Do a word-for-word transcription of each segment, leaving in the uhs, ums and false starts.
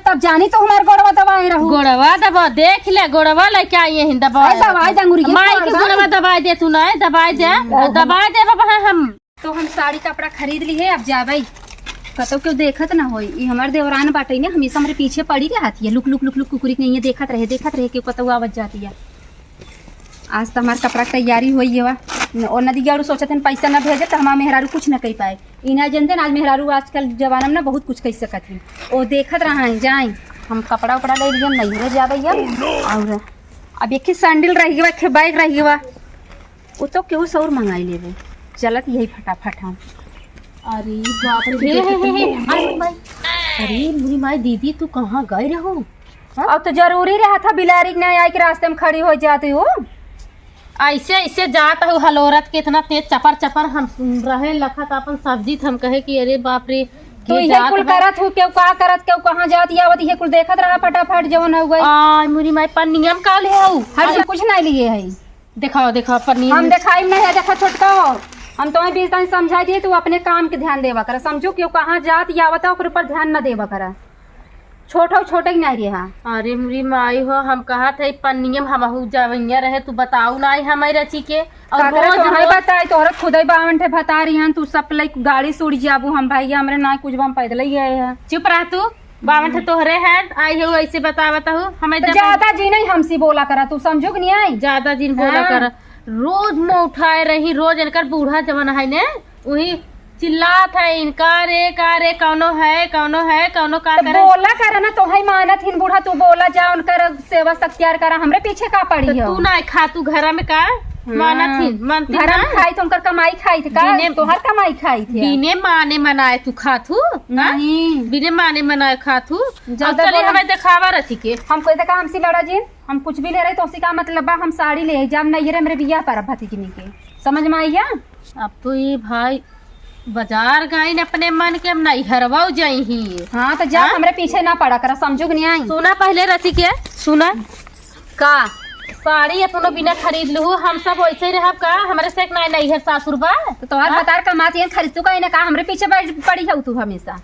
तब जानी तो हमार गोड़वा दबाए रहू। गोड़वा दबा, देख ले, गोड़वा लेके आई है, दबा। अरे, दबाए दे अंगुरिया माई के पर गोड़वा दबाए दे तू, ना दबाए दे, दबाए दे बाबा, हम। तो हम साड़ी कपड़ा खरीद ली है, अब जाबे। कतौ केहू देखत ना होई। ई हमार देवरान बाटे ने, हमेशा हमरे पीछे पड़ी रहत है, लुक, लुक, लुक, लुक, कुकुरी के नहीं देखत रहे, देखत रहे, केहू कतौ आवत जाती है। आज तो हमार कपड़ा के तैयारी होई है वा। न-, और नदी गाड़ू सोचत हन, पैसा ना भेजे तो हमार मेहरारू कुछ ना कह पाए। ई ना जानते ना, आज मेहरारू आजकल जमाना में ना बहुत कुछ कह सकत है। ओ देखत रहा है, जाए, हम कपड़ा उपड़ा ले लिए, नैहरे जाबे अब। और अब एक ही सैंडल रह गवा, एक ही बैग रह गवा। वो तो केहू से और मंगाई लेबे। चलत यही फटाफट हम। अरे बाप रे, हे, हे, हे, हे, अरे माई, अरे मुरी माई, दीदी तू कहाँ गए रहो? हाँ? अब तो जरूरी रहा था, बिलारी के नहीं आई के रास्ते में खड़ी हो जाती हो। ऐसे, ऐसे जात हूँ हलोरत के, इतना तेज चपर चपर हम रहे लखत अपन सब्जी, त हम कहे कि अरे बाप रे, तो के ये जात कुल बा? करत हूँ, केहू का करत, केहू कहाँ जात या आवत, ये कुल देखत रहा फटाफट जवन हो गई। आ, मुरी माई, पर नियम का ले आऊ? हर चीज कुछ नहीं लिए है। दिखाओ, दिखाओ, पन्नी हम में। दिखाई नहीं है, देखो छोटका हो, हम तुम्हें बीस दिन समझा दिए, तू अपने काम के ध्यान देवा कर, समझो कि वो कहाँ जात या आवता, ओकर ऊपर ध्यान न देवा कर। छोट हो, छोटे ही नहीं रहा। अरे मुरी माई हो, हम कहा थे पन्नियम हमहू जवैया रहे, तू बताऊ ना आई हमारे रची के। और का करे रोज, तोहरे रोज बताई, तोहरे खुदे बावन ठे भतारी हन, तू सब लई गाड़ी से उड़ जाबू, हम भाई हमरे ना कुछ, हम पैदल ही आए हैं। चुप रह तू। बावन ठे तोहरे हैं, आई हो ऐसे बतावत हो, हमें तो जब ज्यादा जी नहीं हमसे बोला करा, तू समझो कि नहीं आई? ज्यादा जिन बोला हाँ। करा। रोज मुँह उठाए रही, रोज इनकर बूढ़ा जवन है ने, वही चिल्लात है इनका, "रे का रे, कौनो है, कौनो है, कौनो का तो करे?" बोला करा ना, तोहई मानत हिन बूढ़ा, तू बोला जा, उनकर सेवा सत्कार करा, हमरे पीछे का पड़ी तो हो? तू ना खा, तू घर में का हाँ। मानत हिन, मानती घर में ना? खाई तो उनकर कमाई खाई थे का? बिने तोहर कमाई खाई थे? बिने माने मनाए तू खात हूँ, हाँ? नहीं। बिने माने मनाए खात हूँ। ज्यादा अब चले बोला। हमें देखावा रथी के। हम कोई देखा हमसे लड़ा जी, हम कुछ भी ले रहे तो उसी का मतलब बा, हम साड़ी ले जाम नहीं रे, मेरे बियाह पर भतीजनी के। समझ में आई है? अब तो ये भाई बाजार गइन अपने मन के, हम नैहरवा जाई ही। हाँ, तो जा, हाँ? हमरे पीछे ना पड़ा करा, समझो कि नहीं आई? सुना पहले रथी के, सुना। का? साड़ी अपनो बिना खरीद लू, हम सब वैसे ही रहब का? हमरे से एक ना नैहर सासुर बा? तो तोहार हाँ? बतार कमात है, खरीद तू का, इन्हें का हमरे पीछे बैठ पड़ी हो तू हमेशा?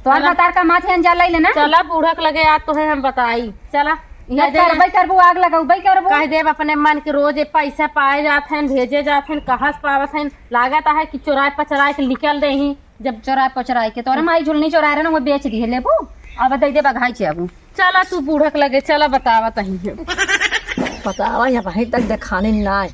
तोहर चला। भतार का माथे अंजा लई लेना। चला, बूढ़ा के लगे आज तोहे हम बताई। चला, ये कह देना। करबे करबू, आग लगौबे करबू। कह देब अपने मन के, रोज ये पैसा पाए जात हैं, भेजे जात हैं, कहाँ से पावत हैं? लागत है कि चोराए पचराए के निकल देही। जब चोराए पचराए के, तोरे माई झुलनी चोराए रहे ना, वो बेच दिए, लेबू? अब दे दे बघाई के अब। चला तू बूढ़ा के लगे, चला बतावा तही है। बतावा, ये अबहीं तक देखानी नाय।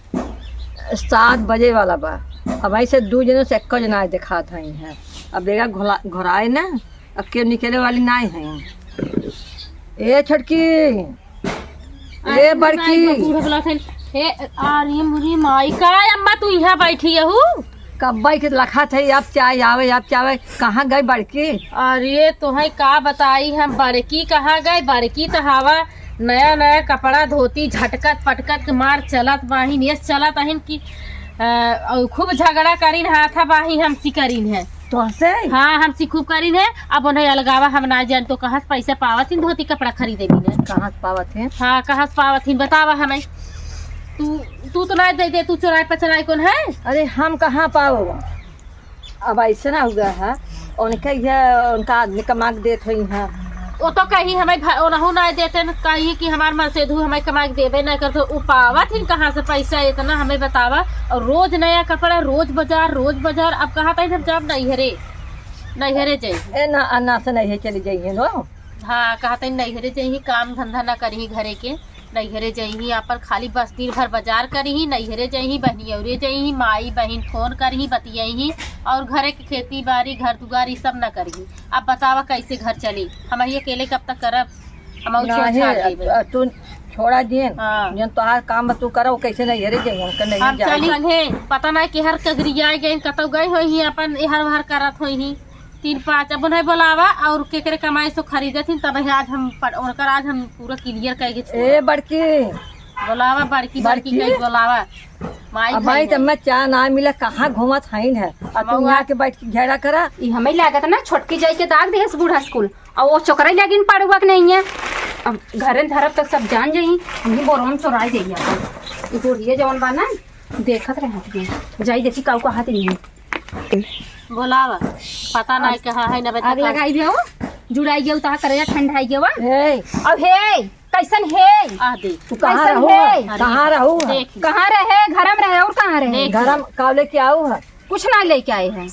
सात बजे वाला बा, अबहीं से दू जने से एक्को जना नाय देखात हई हैं। अब बेगा घोला-, घोराए ना, अब केहू निकले वाली नाय हई। ए छोटकी, अरे ए बड़की। माई, बूढ़ा वाला थे। ए, अरे मुरी माई, का अम्मा तू यहाँ बैठी हू? कब्बई के लखत है, अब चाय आवे, अब चाय आवे। कहाँ गई बड़की? अरे तोहे का बताई हम, बड़की कहाँ गई? बड़की तो हवा नया नया कपड़ा धोती झटकत पटकत के मार चलत बाहिन, ये चलत आहिन कि, अ, अउ खूब झगड़ा करिन, हाथा बाही हमसी करिन है। तोहसे? हाँ, हमसी खूब करिन है। अब उन्हें अलगावा हम ना जान तो कहाँ से पैसा पावत हिन धोती कपड़ा खरीदे बिना? कहाँ से पावत हिन? हाँ, कहाँ से पावत हिन बतावा हमें। तू, तू तो ना दे दे, तू चोराए पचराए कौन है? अरे हम कहाँ पाओ? अब ऐसे ना हुआ है, उनके ये, उनका आदमी कमा के देत होई हैं। वो तो कहीं हमें भ-, ओनहु ना देते न, कहीं कि हमार मरसेधू हमें कमा के देबे ना करत हो, उ पावत हिन कहाँ से पैसा इतना, हमें बतावा। और रोज नया कपड़ा, रोज बाजार, रोज बाजार। अब कहा था हम जाब नैहरे, नैहरे जाई। ए ना, अन्ना से नहीं चली जाइए नो। हाँ, कहा था नैहरे जाई, काम धंधा ना करी घरे के। नैहरे जइहीं, आपन खाली बस दिन भर बाजार करिहीं, नैहरे जइहीं, बहनियौरे जइहीं, माई बहिन फोन करिहीं, बतियइहीं, और घरे के खेती बारी, घर दुआर, ई सब न करिहीं। अब बतावा कैसे घर चली? हम ही अकेले कब तक करब? हम और छोड़ नाही, छाड़ देबे। अब तू छोड़ा दिन, हाँ। जन तोहार काम बा तू करो, कैसे नैहरे जइहीं, उनका नैहर हम जाए। चली संगे, पता नहीं केहर कगरिया गइन, कतौ गए होइहीं, अपन एहर ओहर करत होइहीं। तीन पाँच, अब उन्हें बोलावा और केकरे कमाई से खरीदत हिन, तब ही आज हम पट-, उनकर आज हम पूरा clear कइके छोड़ब। ए बड़की। बोलावा बड़की, बड़की बड़की। कही बोलावा। माई अब भाई भाई जब मैं चाह ना मिला, कहाँ घूमत हईन है? अब तू मौआ। यहाँ के बैठ के घेरा करा। ई हमें लागत ना, छोटकी जाई के दाग देहस बूढ़ा स्कूल। और वो चोकरे लगिन पड़ुआ के नहीं है। अब घरे धरब तो सब जान जाई, हम ही बोरवा में चोराई देई अपन। ई बुढ़िया जवन बा ना, देखत रहत है। जाई देखी काऊ कहत नहीं है। बोलावा, पता नहीं कहाँ है ना बेटा आग का। लगाई भी हो। जुड़ाई गयो, तहा करेजा ठंडाई गयो, वा। हे। अब हे, कैसन हे? आ देख। तू कहाँ कैसन रहू है? है? कहाँ रहू है? देख। कहाँ रहे? घर में रहे और कहाँ रहे? देख। घर में काव लेके आऊ है? कुछ ना लेके आए हैं।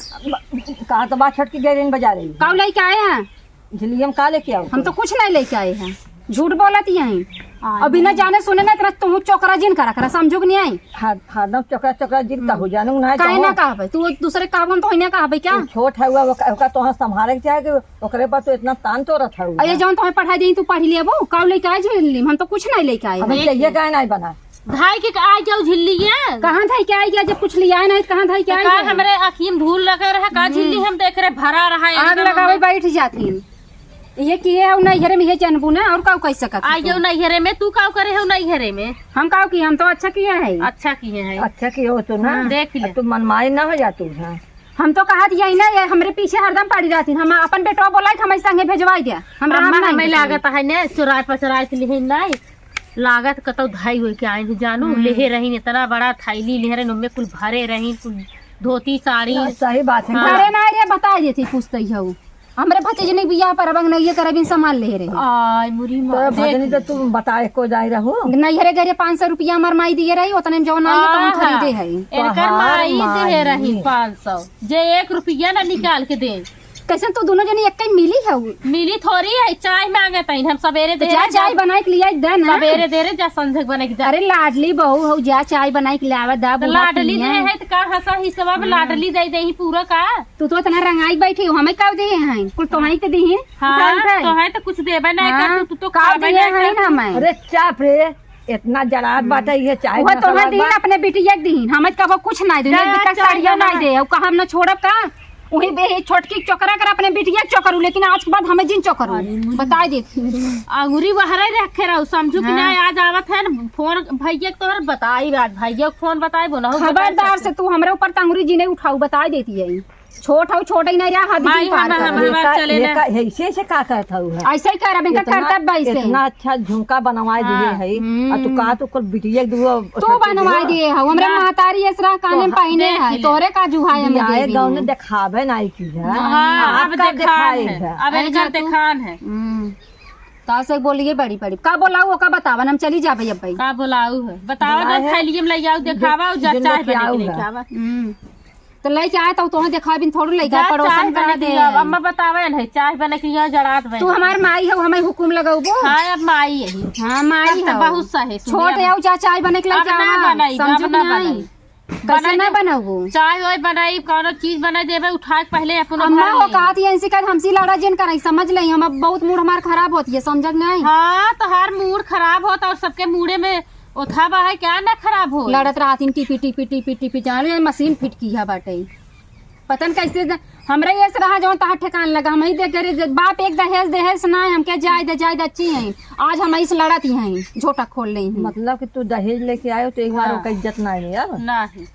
कहाँ तो बात छटकी गए रही बजा रही। काव लेके आए हैं? झिल्ली हम का लेके आऊ? हम तो कुछ नहीं लेके आए हैं। झूठ बोलत ही हैं। हाँ। अब बिना जाने सुने ना, इतना तू चोकरा जिन करा करा, समझो कि नहीं आई? हर-, हरदम चोकरा, चोकरा जिन हम्म। कहू जानू ना काहे ना चाहो। कहबे? तू दूसरे कहबे, हम तो ही ना कहबे क्या? तू छोट है, वो, ओका, ओका तोहार संभाले के चाहे कि ओकरे पर तो इतना तान तो रखा हुआ अरे है। जौन तुम्हें पढ़ाई दी, तू पढ़ लेबो, काव लेके आए झिल्ली? हम तो कुछ नहीं लेके आए अब हैं। चाहिए काहे नहीं बना? धाई के आ जाओ झिल्ली ये। कहाँ धाई के आई गया? जब कुछ लिया नहीं, कहाँ धाई के तो आई का गया? हमरे अखिम धूल लगे रहा, का हम्म। झिल्ली हम देख रहे, भरा रहा आग एकदम लगावे हमें। बैठ जाती। ये किए हो नैहरे में, ये जानबू ना, और काव कह सकत आ हो जाओ तू? नैहरे में, तू काव करे हो नैहरे में? हम काव किए, हम तो अच्छा किए हैं। अच्छा किए हैं। अच्छा किए हो तू ना। हाँ। देख ले। अब तू मनमानी ना हो जा तू, हाँ। हम तो कहत यही ना, ये हमरे पीछे हरदम पड़ी रहती। हम अपन बेटवा बोला कि हम संगे भेजवाई दिया। हमरा हम अम्मा, ना हमें इंतजाम। लागत है ने, चुराए पचराए से लिहे नहीं। लागत कतौ धाई होई के आइन ही जानू, हम्म। लेहे रहीन, इतना बड़ा थैली लेहे रहीन, ओमे कुल भरे रहीन, कुल धोती साड़ी। हाँ, सही बात है। हाँ। अरे ना रे, बता देती, पूछते ही हऊ। हमरे भतीजनी बियाह पर अब अंगनइये करबिन सामान लेहे रही। आय मुरी माँ, तो भजनी देख। तो तू बताए को जाए रहू। नैहरे गरे पाँच सौ रुपया हमार माई दिए रही, उतने में जौन आई है, तौन हाँ, खरीदे हाँ। है। इनकर तोहार माई दिए माई। रही पाँच सौ, जे एक रुपया ना निकाल के दे। कैसे तू दोनों जनी एक ही मिली है? मिली थोड़ी है, चाय मांगत हईन हम, सबेरे तो दे जा, रहे, चाय जा। बनाई के लिया दे ना। सबेरे दे रहे, जा संझक बनाई के जा। अरे लाडली बहू हो, जा चाय बनाई के ले आवे, दा तो बूढ़ा लाडली पिए। दे है तो का हंसा ही सब अब हम्म। लाडली दे दे ही पूरा का। तू तो इतना रंगाई बैठी हो, हमें का दे हैं? कुल तोहई के दीहिन। हाँ, उठा, उठा। तोहई तो कुछ देबे नहीं हाँ, कर, तू, तू तो का खाबे दिए नहीं हैं कर। हमें? अरे चाप रे, इतना जरात हम्म। बाटे, ये चाय वो में तोहर मसाला दीन बा। अपने बिटिया के दीन, हमें कबो कुछ नहीं दीन, जा, एक बिट्टा चाय साड़िया बना। नहीं दे, और कहा हम ना छोड़ब का? वही बे, छोटकी चोकरा कर अपने बिटिया के चोकरू, लेकिन आज के बाद हमें जिन चोकरू। अरे, मुझे बता दे। अंगुरी बहरे रखे रहो, समझू कि हाँ। नहीं, आज आवत है ना, फोन भैया के तोहर बताई, आज भैया के फोन बताई, बोला हो, खबरदार बताई से तू हमरे ऊपर तंगुरी जी नहीं उठाऊ, बताई देती है। छोट हऊ, छोट ही नहीं रहा, हद माई, की पार हम, कर। हम, हम, एका, चले ना। एका, ऐसे, ऐसे का करत हऊ है? ऐसे ही करब, इनका इतना, करतब बा ऐसे। इतना अच्छा झुमका बनवाए दिए हाँ। है, हम्म। और तू का तो कुल बिटिया के दुआ तू बनवाए दिए हऊ, हमरे ना। महतारी ऐसरा काने तो में पहिने देख है, ले। तोरे का जुहाए में बियाहे देवी गाँव में। में देखावे नहीं की है। हाँ, आप अब का देखान देखाई है, है? अब अरे इनका जा तू। देखान है। हम्म। तासे बोलिए बड़ी बड़ी। का बोलाऊ, ओका बतावन, हम चली जाबे अब भाई। का बोलाऊ है? बतावा ना, बुलाए है। थैलिए में ले जाओ, जो, देखावा, और जा जो चाय लेके बना के आओ लेके है। आवा। हम्म। तो लइके आए तो तोहे देखाबिन थोड़ू लइके जा, पड़ोसन चाय बना बना दे। दिया। अम्मा बतावे न है, चाय बना के यहाँ जड़ात बन। तू हमार माई हो, हमें हुकुम लगौबो। हाँ, अब माई यही। हाँ, माई तब तो हो। बहुत सहे, छोट सुनिया। हो, जा चाय बने के अब लइके ना आवा। बनाई, समझू अब कि ना नहीं? बनाई। कैसे बनाई ना दे। बनौबो? चाय वाय बनाई, कौनो चीज बनाई देबे, उठा के पहले अपन अम्मा उठा हो ले। कहत ही ऐसी कर हमसी लड़ा जिन करई, समझ ले, हम अब बहुत मूड हमार खराब होती है, समझ नहीं? हाँ, तो हर मूड खराब होता और सबके मूडे में ओथा बा है क्या ना खराब हो? लड़त रहतीन टीपी, टीपी, टीपी, टीपी, जान ले मशीन फिट किहा बाटे। पता न कैसे द-, हमरे ये से रहा जौन तहाँ ठेकान लगा, हम ही देख गए, बाप एक दहेज, दहेज से ना, हमके जाए दे, जाए दे, अच्छी हैं। आज हम इस लड़त ही हैं, झोटा खोल ले हैं। मतलब कि तू दहेज लेके आयो तो एक बार हाँ। ओकर इज्जत ना है अब? ना है।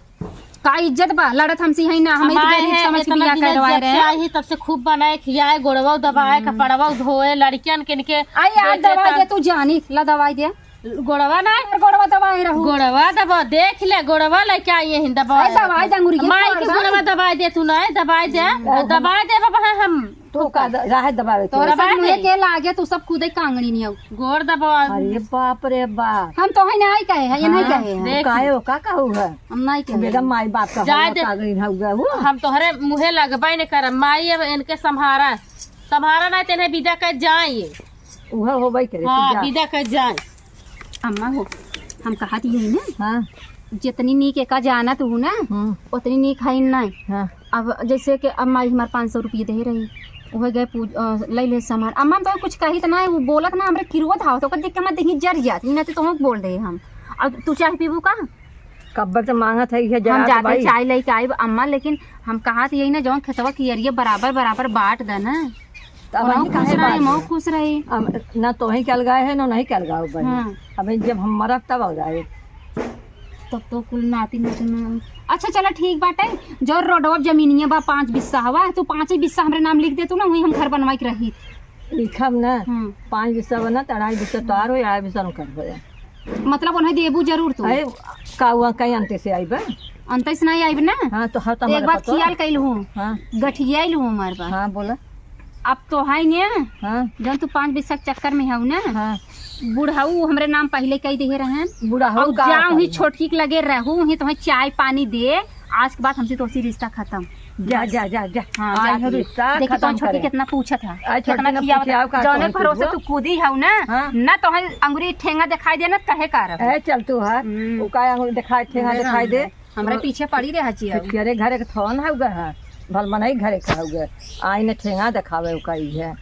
का इज्जत बा? लड़त हमसे है ना, हम ही तो हमारे गरीब हैं, समझ के इतना बियाह दिन करवाए जब से रहे। आई है, तब से खूब बनाए, खियाए, गोड़वा दबाए, हम्म। कपड़वा धोए, लड़कियन के इनके आई, आज देखे दवाई त दे, तू जानी, ला दवाई दे। गोड़वा ना? यार, गोड़वा दबाए रहू। गोड़वा दबा, देख ले, गोड़वा लेके आई है, दबा। अरे, दवाई दे, अंगुरिया माई के मार गोड़वा भाई। दबाए दे, तू ना, दबाए दे, हम्म। दबाए दे बाबा, हम। तू का द-, राहे दबावे के? तोरे दबाए सब मुँहे दे। के लागे, तू सब कूदे कांगड़ी नियौ। गोड़ दबा। अरे बाप रे बाप। हम तो है नहीं कहे है, ये नहीं हाँ, कहे है। देख। काहे हो, का कहू है? हम नहीं कहे। बेटा माई बाप का जाए हो, दे। कांगड़ी हो गया हो। हम तोहरे मुँहे लगबे नहीं करब, माई अब इनके संभारा, संभारा नहीं, तेने विदा कर जाए। उहे होबे करे, तू हाँ, जा। विदा कर जाए। अम्मा हो, हम कहत यही ना, हाँ। जितनी नीक एका जानत हूँ ना, हम्म। उतनी नीक है नहीं। हाँ। अब जैसे कि अम्मा ही हमारे पाँच सौ रुपये दे रही, वह गए पूज-, अ, ले ले सामान। अम्मा हम तो कुछ कही तो ना, वो बोलत ना, हमरे किरुआ धावत, ओकर देख के हमारे देही जर जात, नहीं तो तुम बोल दे हम। अब तू चाय पीबू का? कब्बे से मांगत है, ये हम जरा जाते भाई। चाय लेके आइब अम्मा, लेकिन हम कहत यही ना, जौन खेतवा कियरिया बराबर, बराबर बांट दे ना। तो अब ओनहु हम खुश काहे रहे, बात हमहु है? खुश रहे। अब ना तोही के अलगाए है, ना नहीं के अलगाए भाई। हाँ। अबे जब हम मरब तब अलगाए। तब तो कुल नाती नाती में। अच्छा चला ठीक बाटे, जो रोडवा जमीनिया बा पाँच बिस्सा हवा, तू पाँच ही बिस्सा हमरे नाम लिख दे तू ना, वही हम घर बनवाई के रही। लिखब ना, हाँ। पाँच बिस्सा बना, तो अढ़ाई बिस्सा तोहार हो, अढ़ाई बिस्सा हम कर हो जाए। मतलब उन्हें देबू जरूर तू? अरे, का हुआ, कहीं अंते से आइबे? अंते से नहीं आइबे ना? हाँ, तो हर तो एक हमारे बात पता। ख्याल कैल हूँ। हाँ। गठियाइल हूँ हमारे पास। हाँ, बोला। अब तो है ने, हाँ। जौन तू पाँच बिस्सा के चक्कर में हऊ ना, हाँ। बुढ़ऊ हमरे नाम पहिले कई देहे रहन। बुढ़ऊ और का जाऊँ ही करी? छोटकी के लगे रहू ही, तोहे चाय पानी दे। आज के बाद हमसे तोसी रिश्ता खतम। जा, बस। जा, जा, जा। हाँ, आज जा तू। रिश्ता देखी खतम तोहन छोटकी करे। कितना पूछत है, आज छोटकी कितना ना खियावत पूछे, है। आओ का जौने तोहन भरोसे पूछबो? तू कूदी हऊ ना, हाँ। ना तोहन अंगुरी ठेंगा दिखाई दे ना, कहे कारब। ए, चल तू हट। हम्म। वो का अंगुरी दिखाई, ठेंगा मेरे दिखाई राम दे। रे। हमरा हाँ। पीछे पड़ी रहे हची अब। अरे घरे के थोन हऊ गा है, भल मनई घरे के हऊ गा। आई ने ठेंगा दिखावे वो का ई है।